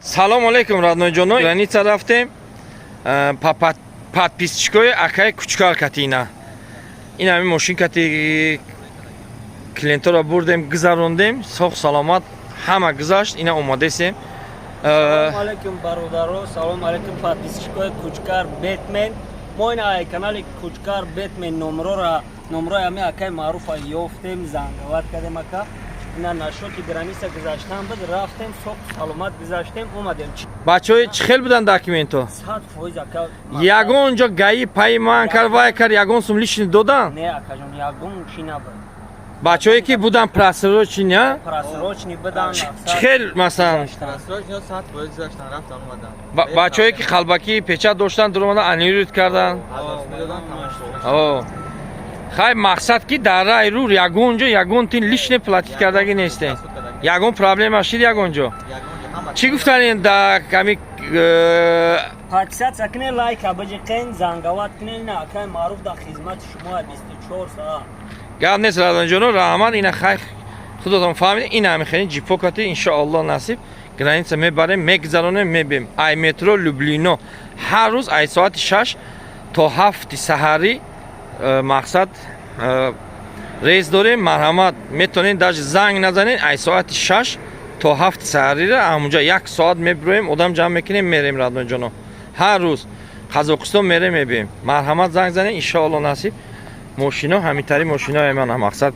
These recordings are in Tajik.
Салом алейкум, родной ҷоно. Граница рафтем. Подписчикои акаи Кучкар катина. Ин ҳамин мошин кати клиентора бурдем, гузарондем, соғ саломат ҳама гузашт, ина омадесем. Салом алейкум, бародаро, салом алейкум, подписчикои Кучкар Бетмен. Мо ин ай канали Кучкар Бетмен номрора, номрои ҳами акаи Маъруфа ёфтем, занговат кардем, ака. Ина нашоти граница гузаштан буд, рафтем, соғ саломат гузаштем, омадем. Бачаҳои, чӣ хел будан документо? 100%, ака. Ягон ҷо ГАИ паи ман кар, вай кар, ягон сум лишний додан? Не, акаҷон, ягон чӣ набуд. Бачаҳое ки будан, просроченный, а? Просроченный будан. Чӣ хел, масалан? Просроченный 100% гузаштан, рафтан, омадан. Бачаҳое ки қалбакӣ печать доштан, дуромадан, аннулировать кардан. Медодан, тамом шуд. О. Хай, мақсад ки дар раи рур ягон ҷо ягон тин лишний платить кардагӣ нестем. Ягон проблема шид ягон ҷо? Ягон ҷо ҳама. Чӣ гуфтанин да ками Подписаться кунед, лайка биҷиқен, занговат кунед. Ина акаи Маъруф дар хизмати шумо 24 соат. Гап нест, родной ҷоно, раҳмат. Ина хай, худотон фаҳмид, ина ҳами хеле ҷипокати, иншоаллоҳ, насиб, граница мебарем, мегузаронем, мебем. Ай метро Люблино ҳар рӯз ай соати 6 то 7 саҳарӣ мақсад рейс дорем. Марҳамат, метавонед даже занг назанед, ай соати 6 то 7 саҳарира ҳамунҷа як соат мебироем, одам ҷамъ мекунем, мерем, родной ҷоно. Ҳар рӯз Қазоқистон мерем, мебием. Марҳамат, занг занед, иншоалло, насиб. Мошино ҳамитари мошинои ман, мақсад,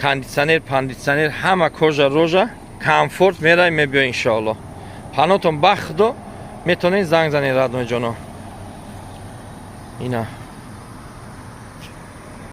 кондитсионер, пандитсионер, ҳама, кожа рожа, комфорт, мерай, мебиё, иншоалло. Панотон ба Худо, метавонед занг занед, родной ҷоно. Ина.